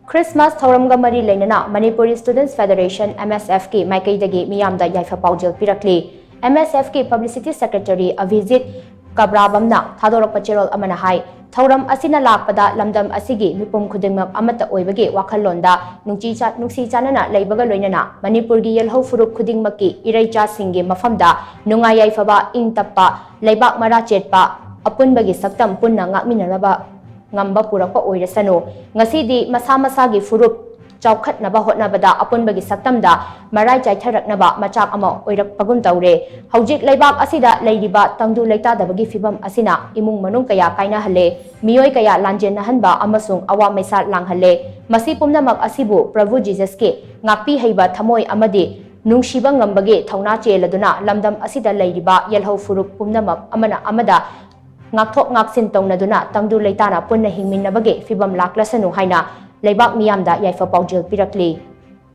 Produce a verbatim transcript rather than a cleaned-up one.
Christmas ꯊꯧꯔꯝꯒ ꯃꯔꯤ ꯂꯩꯅꯅ Manipuri Students Federation, M S F ꯀꯤ ꯃꯥꯏꯀꯩꯗꯒꯤ ꯃꯤꯌꯥꯝꯗ ꯌꯥꯏꯐ ꯄꯥꯎꯖꯦꯜ ꯄꯤꯔꯛꯂꯤ꯫ M S F ꯀꯤ Publicity Secretary ꯑꯚꯤꯖꯤꯠ ꯀꯕ꯭ꯔꯥꯕꯝꯅ ꯊꯥꯗꯣꯔꯛꯄ ꯆꯦꯔꯣꯜ ꯑꯃꯅ ꯍꯥꯏ, ꯊꯧꯔꯝ ꯑꯁꯤꯅ ꯂꯥꯛꯄꯗ ꯂꯝꯗꯝ ꯑꯁꯤꯒꯤ ꯃꯤꯄꯨꯝ ꯈꯨꯗꯤꯡꯃꯛ ꯑꯃꯠꯇ ꯑꯣꯏꯕꯒꯤ ꯋꯥꯈꯜꯂꯣꯟꯗ ꯅꯨꯡꯁꯤ ꯆꯥ-, ꯅꯨꯡꯁꯤ ꯆꯥꯟꯅꯅ ꯂꯩꯕꯒ ꯂꯣꯏꯅꯅ ꯃꯅꯤꯄꯨꯔꯒꯤ ꯌꯦꯜꯍꯧ ꯐꯨꯔꯨꯞ ꯈꯨꯗꯤꯡꯃꯛꯀꯤ ꯏꯔꯩꯆꯥꯁꯤꯡꯒꯤ ꯃꯐꯝꯗ ꯅꯨꯡꯉꯥꯏ ꯌꯥꯏꯐꯕ, ꯏꯪ ꯇꯞꯄ, ꯂꯩꯕꯥꯛ ꯃꯔꯥ ꯆꯦꯠꯄ, ꯑꯄꯨꯟꯕꯒꯤ ꯁꯛꯇꯝ ꯄꯨꯟꯅ ꯉꯥꯛꯃꯤꯟꯅꯅꯕ ꯉꯝꯕ ꯄꯨꯔꯛꯄ ꯑꯣꯏꯔꯁꯅꯨ꯫ ꯉꯁꯤꯗꯤ ꯃꯁꯥ ꯃꯁꯥꯒꯤ ꯐꯨꯔꯨꯞ ꯆꯥꯎꯈꯠꯅꯕ ꯍꯣꯠꯅꯕꯗ ꯑꯄꯨꯟꯕꯒꯤ ꯁꯛꯇꯝꯗ ꯃꯔꯥꯏ ꯆꯥꯏꯊꯔꯛꯅꯕ ꯃꯆꯥꯛ ꯑꯃ ꯑꯣꯏꯔꯛꯄꯒꯨꯝ ꯇꯧꯔꯦ꯫ ꯍꯧꯖꯤꯛ ꯂꯩꯕꯥꯛ ꯑꯁꯤꯗ ꯂꯩꯔꯤꯕ ꯇꯪꯗꯨ ꯂꯩꯇꯥꯗꯕꯒꯤ ꯐꯤꯕꯝ ꯑꯁꯤꯅ ꯏꯃꯨꯡ ꯃꯅꯨꯡ ꯀꯌꯥ ꯀꯥꯏꯅꯍꯜꯂꯦ, ꯃꯤꯑꯣꯏ ꯀꯌꯥ ꯂꯥꯟꯖꯦꯟꯅꯍꯟꯕ ꯑꯃꯁꯨꯡ ꯑꯋꯥ ꯃꯩꯁꯥ ꯂꯥꯡꯍꯜꯂꯦ꯫ ꯃꯁꯤ ꯄꯨꯝꯅꯃꯛ ꯑꯁꯤꯕꯨ ꯄ꯭ꯔꯚꯨ ꯖꯤꯖꯁꯀꯤ ꯉꯥꯛꯄꯤ ꯍꯩꯕ ꯊꯃꯣꯏ ꯑꯃꯗꯤ ꯅꯨꯡꯁꯤꯕ ꯉꯝꯕꯒꯤ ꯊꯧꯅꯥ ꯆꯦꯜꯂꯗꯨꯅ ꯂꯝꯗꯝ ꯑꯁꯤꯗ ꯂꯩꯔꯤꯕ ꯌꯦꯜꯍꯧ ꯐꯨꯔꯨꯞ ꯄꯨꯝꯅꯃꯛ ꯑꯃꯅ ꯑꯃꯗ ꯉꯥꯛꯊꯣꯛ ꯉꯥꯛꯁꯤꯟ ꯇꯧꯅꯗꯨꯅ ꯇꯪꯗꯨ ꯂꯩꯇꯥꯅ ꯄꯨꯟꯅ ꯍꯤꯡꯃꯤꯟꯅꯕꯒꯤ ꯐꯤꯕꯝ ꯂꯥꯛꯂꯁꯅꯨ ꯍꯥꯏꯅ ꯂꯩꯕꯥꯛ ꯃꯤꯌꯥꯝꯗ ꯌꯥꯏꯐ ꯄꯥꯎꯖꯦꯜ ꯄꯤꯔꯛꯂꯤ꯫